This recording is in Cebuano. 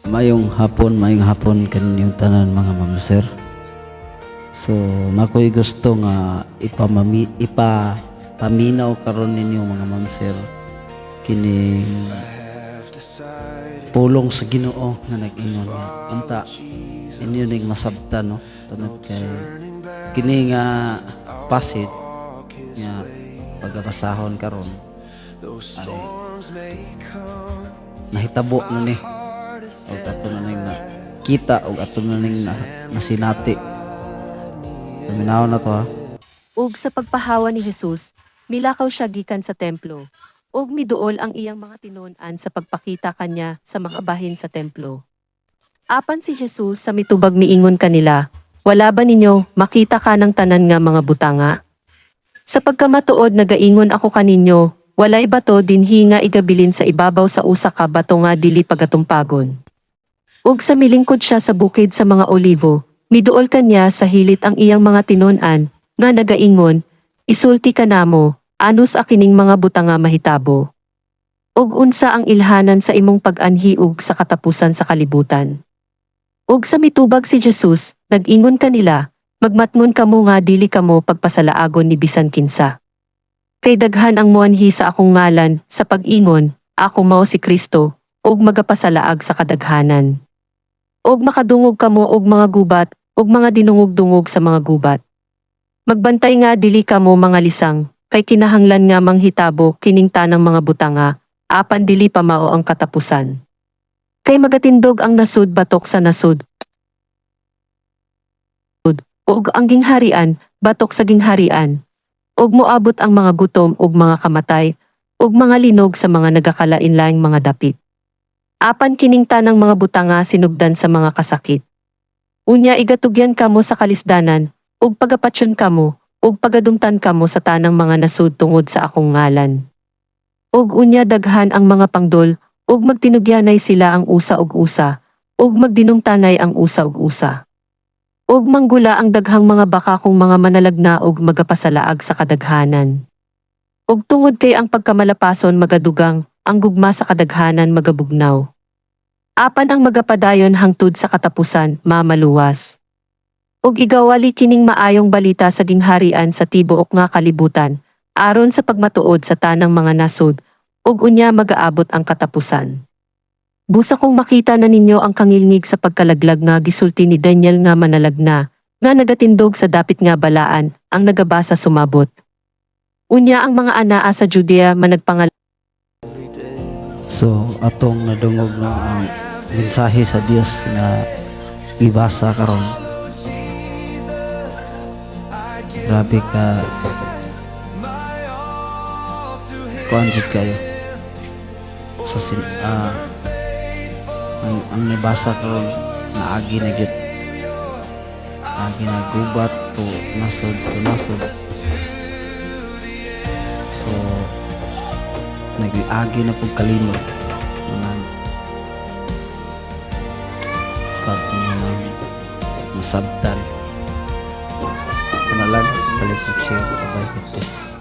Maayong hapon kaninyong tanan, mga ma'am, sir. So, nakoy gusto nga ipamami ipapaminaw karon ninyo, mga ma'am, sir, kining pulong sa Ginoo nga nag-ingon nga unta inyo ning masabtan, no, tungod kay kini nga passage nga pagabasahon karon ay nahitabo na ni og ato na ning na kita og ato na ning nasinati. Paminaw na to, ha. Ug sa pagpahawa ni Jesus, milakaw siya gikan sa templo, ug miduol ang iyang mga tinun-an sa pagpakita kanya sa mga bahin sa templo. Apan si Jesus sa mitubag miingon kanila, "Wala ba ninyo makita kanang tanan nga mga butanga? Sa pagkamatuod nagaingon ako kaninyo, walay bato dinhi nga igabilin sa ibabaw sa usa ka bato nga dili pagatumpagon." Ug sa milingkod siya sa bukid sa mga Olivo, miduol kanya sa hilit ang iyang mga tinun-an, nga nagaingon, "Isulti kanamo, anus kining mga butanga mahitabo? Ug unsa ang ilhanan sa imong pag-anhi ug sa katapusan sa kalibutan?" Ug sa mitubag si Jesus, nag-ingon kanila, "Magmatngon kamo nga dili kamo pagpasalaagon ni bisan kinsa. Kay daghan ang moanhi sa akong ngalan, sa pag-ingon, 'Ako mao si Kristo,' ug magapasalaag sa kadaghanan. Ug makadungog kamo og mga gubat, ug mga dinungog-dungog sa mga gubat. Magbantay nga dili kamo mga lisang, kay kinahanglan nga manghitabo kining tanang mga butanga, apan dili pa mao ang katapusan. Kay magatindog ang nasud batok sa nasud, ug ang gingharian batok sa gingharian. Ug moabot ang mga gutom ug mga kamatay, ug mga linog sa mga nagakalain-laing mga dapit. Apan kining tanang mga butanga sinugdan sa mga kasakit. Unya igatugyan kamo sa kalisdanan, ug pagapatyon kamo, ug pagadumtan kamo sa tanang mga nasud tungod sa akong ngalan. Ug unya daghan ang mga pangdol, ug magtinugyanay sila ang usa og usa, ug magdinumtanay ang usa og usa. Ug manggula ang daghang mga bakakong mga manalagna ug magapasalaag sa kadaghanan. Ug tungod kay ang pagkamalapason magadugang, ang gugma sa kadaghanan magabugnaw. Apan ang magapadayon hangtod sa katapusan, mamaluwas. Ug igawali kining maayong balita sa gingharian sa tibuok nga kalibutan, aron sa pagmatuod sa tanang mga nasud, ug unya magaabot ang katapusan. Busa kung makita na ninyo ang kangilngig sa pagkalaglag nga gisulti ni Daniel nga manalagna, nga nagatindog sa dapit nga balaan, ang nagabasa sumabot. Unya ang mga anaa sa Judea managpangal So atong nadungog, no, ang mensahe sa Dios nga gibasa karon. Grabe ka kuan jud kayo sa ang nabasa karon, naagi na gyud, naagi na gubat to nasod to nasod. So nag-agi na pug kalimot mga pag mga masabtan. Ito na lang, balik, share, bye, God bless.